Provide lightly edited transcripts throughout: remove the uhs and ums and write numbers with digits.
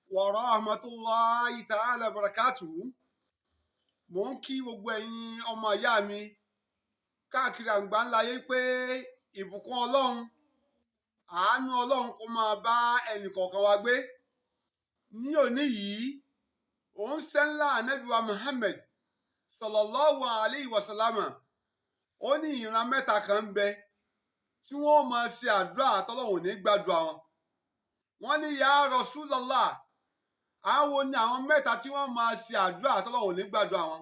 Wa rahmatulahi ta'ala barakatuhu. Mò ń kí gbogbo ẹ̀yin ọmọ ìyá mi káàkiri àgbáńlá ayé pé ìbùkún Ọlọ́run, àánú Ọlọ́run kó máa bá ẹnìkọ̀ọ̀kan wa gbé. Ní òní yìí, òun sẹ́ńlá Ànábì wa Muhammad sallallahu alayhi wa sallama, ó ní ìran mẹ́ta kan ń bẹ tí wọ́n máa ṣe àdúrà tọ́lọ́hun ò ní gbàdúrà wọn. Wọ́n ní ya Rasulullah, àwọn ni àwọn mẹ́ta tí wọ́n máa ṣe àdúrà tọ́lọ́hun ò ní gbàdúrà wọn?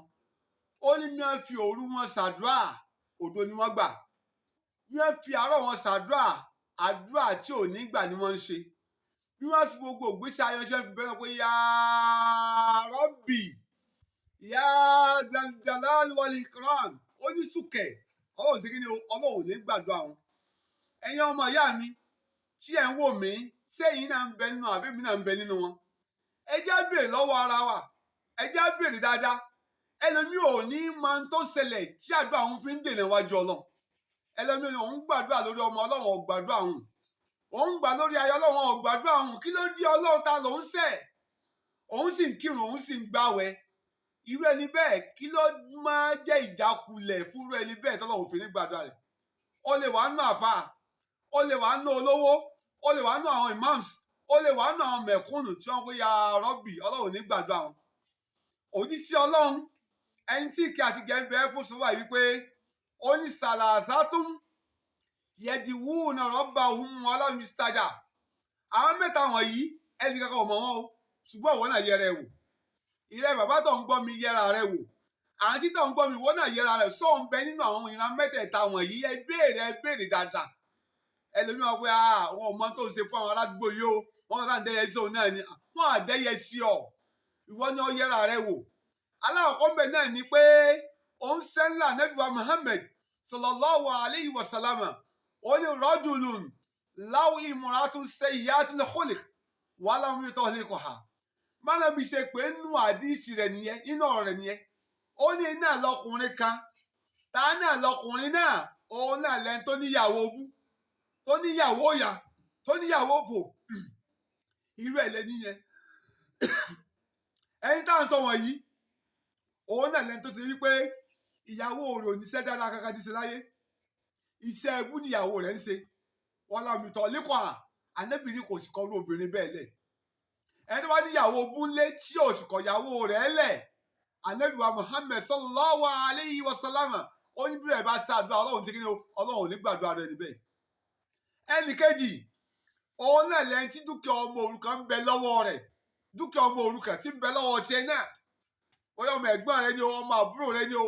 Ó ní bí wọ́n fi òru wọn ṣàdúrà, òdo ni wọ́n gbà. Bí wọ́n fi àárọ̀ wọn ṣàdúrà, àdúrà tí ò ní gbà ni wọ́n ń ṣe. Bí wọ́n fi gbogbo ìgbésí ayé ṣe fi bẹ́ẹ̀ pé ya Rabbi, ya Dhal Jalal wal Ikram, ó ní sùkẹ̀ Ọlọ́run sí kí ni Ọlọ́run ò ní gbàdúrà wọn. Ẹ̀yin ọmọ ìyá mi tí ẹ̀ ń wò mí, sẹ́yìn náà ń bẹ nínú àbí mi náà ń bẹ nínú wọn? Ẹ jẹ́ á béèrè lọ́wọ́ ara wa, ẹ jẹ́ á béèrè dáadáa. Ẹlòmíì ò ní máa ń tó ṣẹlẹ̀ tí àdúrà òun fi ń dènà wájú Ọlọ́run. Ẹlòmíì òun gbàdúrà lórí ọmọ, Ọlọ́run ò gbàdúrà òun. Òun gbà lórí ayé, Ọlọ́run ò gbàdúrà òun. Kí ló dé Ọlọ́run ta lòun ṣẹ̀? Òun sì ń kírun, òun sì ń gbàwẹ̀. Irú ẹni bẹ́ẹ̀, kí ló máa jẹ́ ìjákulẹ̀ fúnrú ẹni bẹ́ẹ̀ tọ́lọ́run ò fi ní gbàdúrà rẹ̀? Ó lè wà nínú àfáà, ó lè wà nínú olówó, ó lè wà nínú àwọn imams, ó lè wà nínú àwọn mẹ̀kúnnù tí wọ́n pé ya Rabbi, Ọlọ́run ní gbàdúrà wọn. Òjíṣẹ́ Ọlọ́run, ẹni tí ìkẹ́ àti gẹ̀ ń bẹ fún sọ́wọ́ yìí wípé ó ní sàlàtàtún yẹdiwúnà rabbahum walam yustaja. Àwọn mẹ́ta wọ̀nyí ẹnì kankan ò mọ̀ wọ́n o, ṣùgbọ́n ìwọ náà yẹra ẹ wò. Ìrẹ́ bàbá tó ń gbọ́ mi, yẹra rẹ wò. Àwọn tí tó ń gbọ́ mi, ìwọ náà yẹra rẹ. Sọ ń bẹ nínú àwọn ìran mẹ́tẹ̀ẹ̀ta wọ̀nyí? Ẹ béèrè, ẹ béèrè dáadáa. Ẹlòmíràn pé àwọn ọmọ tó ń ṣe fún àwọn aládùúgbò yìí o, wọn kàn dẹ́yẹ sí òun náà ni. Wọn à dẹ́yẹ sí ọ, ìwọ ni ọ yẹra rẹ wò. Alákọ̀ọ́kọ́ mbẹ náà ni pé òun sẹ́ńlá Ànábì wa Muhammad sallallahu alayhi wa sallam, ó ní rajulun law imra'atun sayyi'atul khuluq wa lam yutahliquha. Mánàbí ṣe pé nínú àdíìsì rẹ̀ nìyẹn, nínú ọ̀rọ̀ rẹ̀ nìyẹn. Ó ní náà lọkùnrin kan, ta náà lọkùnrin náà? Òun náà lẹni tó níyàwó bú, tó níyàwó ìyà, tó níyàwó òfò. Irú ẹ̀ lẹni yẹn. Ẹni tá à ń sọ wọ̀nyí, òun náà lẹni tó ti rí pé ìyàwó rẹ̀ ò ní iṣẹ́ dáadáa kankan ti ṣe láyé, iṣẹ́ ẹbú níyàwó rẹ̀ ń ṣe. Wọn làwọn ìtọ̀ lẹ́kọ̀ọ́ à Ànábì ní kò sì kọrú obìnrin bẹ́ẹ̀ lẹ̀. Ẹni tó bá níyàwó búnlé tí ò sì kọ̀yàwó rẹ̀ lẹ̀, Ànábì wa Muhammad sallallahu alayhi wa sallam, ó ní bí rẹ̀ bá ṣàdúrà, Ọlọ́run ti kí ni, Ọlọ́run ò ní gbàdúrà rẹ̀ níbẹ̀. Ẹnì kejì, òun náà lẹ́yìn tí dúkìá ọmọ òrukàn ń bẹ lọ́wọ́ rẹ̀. Dúkìá ọmọ òrukàn tí ń bẹ lọ́wọ́ tiẹ̀ náà, bóyá ọmọ ẹ̀gbọ́n rẹ ni o, ọmọ àbúrò rẹ ni o,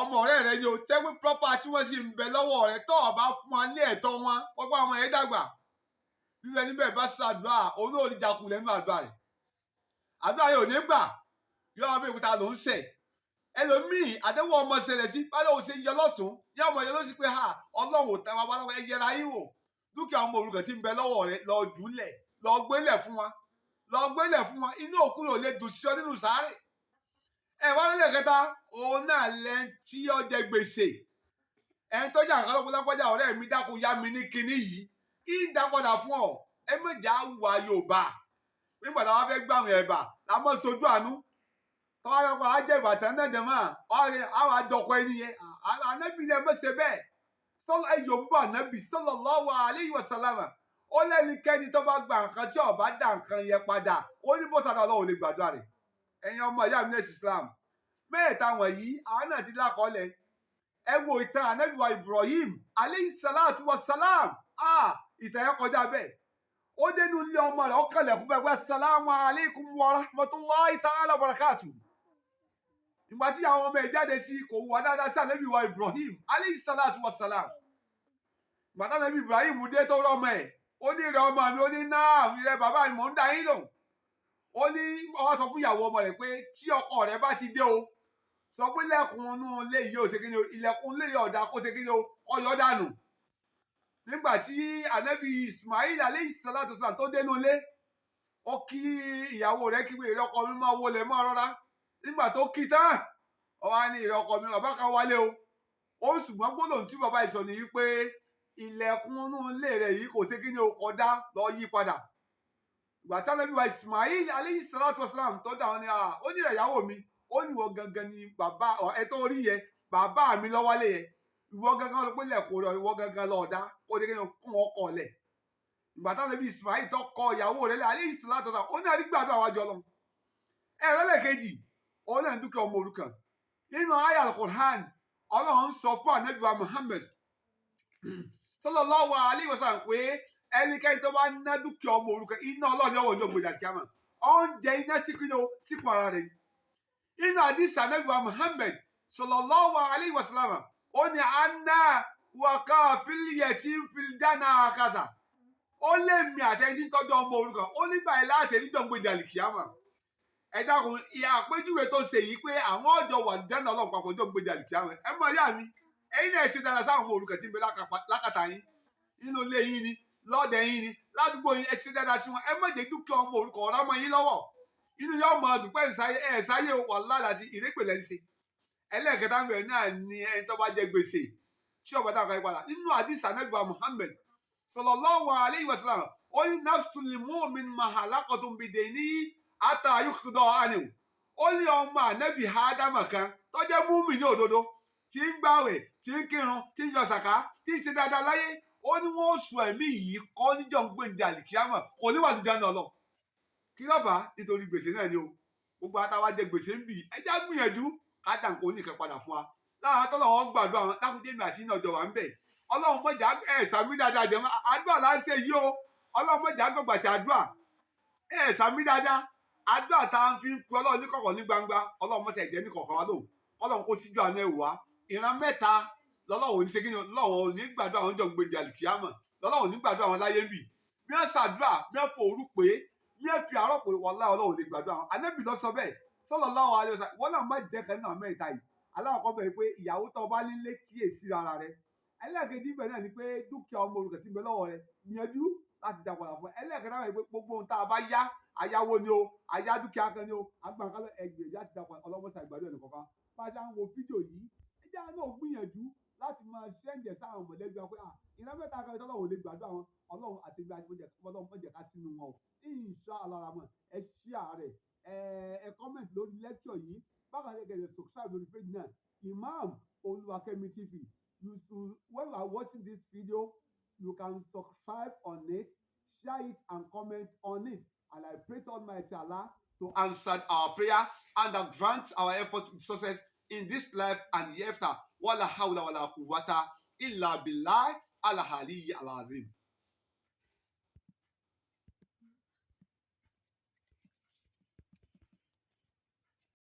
ọmọ ọ̀rẹ́ rẹ ni o, tẹ́gbẹ́ pọ́pà tí wọ́n sì ń bẹ lọ́wọ́ rẹ, tó o bá fún wọn ní ẹ̀tọ́ wọn, wọ́n bá wọn yẹn dàgbà. Bíbẹ níbẹ̀ bá ṣàdúrà, òun náà ò ní jakulẹ̀ nínú àdúrà rẹ̀. Àdúrà yẹn ò ní gbà. Yọ ọmọ ìkúta ló ń ṣẹ̀. Ẹlòmíì àdéhùn ọmọ ṣẹlẹ̀ sí báyọ̀ ò ṣe yọ lọ́tún yọ ọmọ yọ lọ́sí pé ha Ọlọ́run ò tẹ́ wa wá. Ẹ yẹra yín wò. Dúkìá ọmọ òrukàn tí ń bẹ lọ́wọ́ rẹ, lọ jùlẹ̀, lọ gbélẹ̀ fún wa, lọ gbélẹ̀ fún wa. Inú òkú yóò lè dùn sí ọ nínú sáré. Ẹ wá lóye kẹta, òun náà lẹ́n tí ó jẹ gbèsè. Ẹni tó jà nǹkan lọ́pọ̀lọpọ̀jà, ọ̀rẹ́ mi dákun yá mi ní kinní yìí, kí n dá padà fún ọ. Ẹ mọ̀jà wà Yorùbá nígbà táwa fẹ́ gbàwọn ẹ̀bà làmọ́ sojú àánú tọ́wọ́ yọ kọ́ ajẹ́ ìbàtàn náà jẹ̀ máa àwọn àjọkọ ẹni yẹn. Ànábì ni ẹ mọ̀ ṣe bẹ́ẹ̀. Sọlá Yorùbá, Ànábì sallallahu alayhi wa sallam, ó lẹ́nikẹ́ni tó bá gba nǹkan tí ó bá dá nǹkan yẹn padà, ó ní bó sàdọ̀ Ọlọ́run lè gbàdúrà rẹ̀. Ẹ̀yin ọmọ ìyá mi nẹ́sì Islam, mẹ́ẹ̀ta wọ̀nyí àwọn náà ti lákọọ́lẹ̀. Ẹ wo ìtàn Ànábì wa Ibrahim alayhi salatu wa salam. Ìtàn yẹn kọjá bẹ́ẹ̀. Ó dénú ilé ọmọ rẹ̀, ó kànlẹ̀kùn bẹ́ẹ̀ pé assalamu alaykum wa rahmatulahi ta'ala wa barakatuh. Ìgbà tí àwọn ọmọ ẹ̀ jáde sí, kò wà dáadáa sí Ànábì wa Ibrahim alayhi salatu wa salam. Ìgbà tí Ànábì Ibrahim dé tó rọ́mọ ẹ̀, ó ní ìrẹ ọmọ mi, ó ní náà ìrẹ bàbá mi, mò ń dá yín lòun. Ó ní ó sọ fún ìyàwó ọmọ rẹ̀ pé tí ọkọ rẹ̀ bá ti dé o, sọ pé ilẹ̀kùn inú ilé yìí ò ṣe kí ni o, ilẹ̀kùn ilé yìí ọ̀dà kó ṣe kí ni o, ọyọ́ dànù. Nígbà tí Ànábì Ismail alayhi salatu wasalam tó dénú ilé, ó kí ìyàwó rẹ̀, kí pé ìrẹ ọkọ mi, máa wọlé, máa rọra. Nígbà tó kí tán, ó wá ní ìrẹ ọkọ mi, bàbá kan wálé o. Ó ṣùgbọ́n gbólóhùn tí bàbá yìí sọ ni wípé ilẹ̀kùn inú ilé rẹ̀ yìí kò ṣe kí ni o, kódà lọ yí padà. Ìgbà tí Ànábì wa Ismail aleyhi salatu wasalam tó dà wọn ni, ó ní ìyàwó mi, ó ní ìwọ gangan ni bàbá ẹ tó rí yẹn, bàbá mi lọ́wọ́lé yẹn, ìwọ gangan ló pélé ẹ̀kọ́ rẹ, ìwọ gangan lọ́ọ̀dá ó ní kéèyàn kún ọkọ̀ lẹ̀. Ìgbà tí Ànábì Ismail tó kọ ìyàwó rẹ̀ lẹ̀ aleyhi salatu wasalam, ó ní àrígbàdo àwọn àjọ lọ. Ẹ̀rọ lẹ́ẹ̀kejì, òun náà ń dúkìá ọmọ òrukàn. Nínú àyá Al-Qur'an, Ọlọ́run sọ fún Ànábì wa Muhammad sallallahu alaihi wasallam pé ẹnikẹ́ni tó bá ná dúkìá ọmọ òrukàn, iná Ọlọ́run yóò wọ̀ ní ògbèdà kíámà, ó ń jẹ iná síkùn ara rẹ̀. Nínú àdìsí Ànábì wa Muhammad sallallahu alaihi wasallam, ó ní anna wa kafil yatim fil janna hakadha, ó lé mi àtẹni tí ń tọ́jú ọmọ òrukàn, ó nígbà yìí láti ẹni tó ń gbèdà kíámà. Ẹ dákun, ìyá àpéjúwe tó ṣe yìí pé àwọn ọjọ́ wà jẹ́nà Ọlọ́run papọ̀ tó ń gbèdà kíámà. Ẹ mọ̀ ìyá mi, ẹ̀yin náà ṣe dáadáa sáwọn ọmọ òrukàn tí ń bẹ lákàtà yín, nínú ilé yín ni, lọ́dẹ̀ yín ni, ládùúgbò yín, ẹ ṣe dáadáa sí wọn. Ẹ má jẹ́ dúkìá ọmọ òrukàn ọ̀rá mọ́ yín lọ́wọ́. Inú yóò mọ dùpẹ́ ẹ̀ sáyé wà lálàá sí ìrégbè lẹ́ ń ṣe. Ẹlẹ́ẹ̀kẹta ń bẹ̀rẹ̀ náà ni ẹni tó bá jẹ gbèsè tí ọba dáhùn káyé padà. Nínú àdìsí Ànábì wa Muhammad sallallahu alayhi wa sallam, ó ní nafsul mu'min mahalaqatun bidaynihi hatta yuqda anhu. Ó ní ọmọ ànábì Ádámà kan tó jẹ́ múmi ní òdodo, tí ń gbàwẹ̀, tí ń kírun, tí ń yọ sàká, tí ń ṣe dáadáa láyé, ó ní wọ́n sọ ẹ̀mí yìí kọ́ níjọ́ ń gbèǹde àlìkíyàmọ̀, kò ní wà lójà náà lọ. Kí ló fà á? Nítorí gbèsè náà ni o. Gbogbo àtàwọn jẹ gbèsè ń bì, ẹ já gbìyànjú ká dà nǹkan oníkan padà fún wa láwọn tọ́lọ̀ wọn gbàdúrà wọn. Dákúndé mi àti iná ọjọ́ wà ń bẹ̀. Ọlọ́run mọ̀jà ẹ̀ sàmí dáadáa jẹ́ àdúrà là ń ṣe yìí o. Ọlọ́run mọ̀jà gbọ̀gbà tí àdúrà ẹ̀ sàmí dáadáa. Àdúrà tá a fi ń pe Ọlọ́run ní kọ̀kọ̀ ní gbangba, Ọlọ́run mọ̀ṣẹ̀ jẹ́ ní kọ̀ọ̀kan wa lóhùn. Ọlọ́run kó síjú àánú ẹ̀ wá. Ìran mẹ́ta lọ́lọ́run ò ní ṣe kí ni, lọ́lọ́run ò ní gbàdúrà àwọn jọ gbèǹdé àlìkíyàmọ̀, lọ́lọ́run ò ní gbàdúrà àwọn láyé ń bì. Bí wọ́n ṣàdúrà, bí wọ́n fò òru pé, bí wọ́n fi àárọ̀ pé, wàláhì, Ọlọ́run ò lè gbàdúrà wọn. Ànábì ló sọ bẹ́ẹ̀ sallallahu alaihi wasallam. Wọ́n náà má jẹ́ kan nínú àwọn mẹ́ta yìí. Aláwọ̀kọ́ bẹ̀rẹ̀ pé ìyàwó tó bá nílé, kíyèsí ara rẹ̀. Ẹlẹ́ẹ̀kejì bẹ̀ náà ni pé dúkìá ọmọ òrukàn tí ń bẹ lọ́wọ́ rẹ̀, gbìyànjú láti dá padà fún ẹ. Ẹlẹ́ẹ̀kẹta náà ni pé gbogbo ohun tá a bá yá, ayáwó ni o, ayá dúkìá kan ni o, agbọ̀nkálẹ̀, ẹgbẹ̀rún láti dá padà. Ọlọ́mọṣà ìgbàdo ẹ̀ nìkọ̀ọ̀kan. Bá a ṣe ń wo fídíò yìí, ẹ jẹ́ àwọn náà gbìyànjú láti máa send ẹ̀ sáwọn mọ̀lẹ́bí wa pé ìran mẹ́ta kan tọ́lọ́run ò lè gbàdúrà wọn. Ọlọ́run àti ibi àti Ọlọ́run má jẹ́ ká sínú wọn o. Insha Allah rahman. Ẹ share rẹ̀, ẹ comment lórí lecture yìí. Bákan náà, kẹ́ ẹ subscribe lórí page náà, Imam Oluwakemi TV. You should, when you are watching this video, you can subscribe on it, share it and comment on it, and I pray to Almighty Allah to answer our prayer and that grant our effort with success in this life and hereafter. Wala hawla wala quwwata illa billah al-ali al-azim.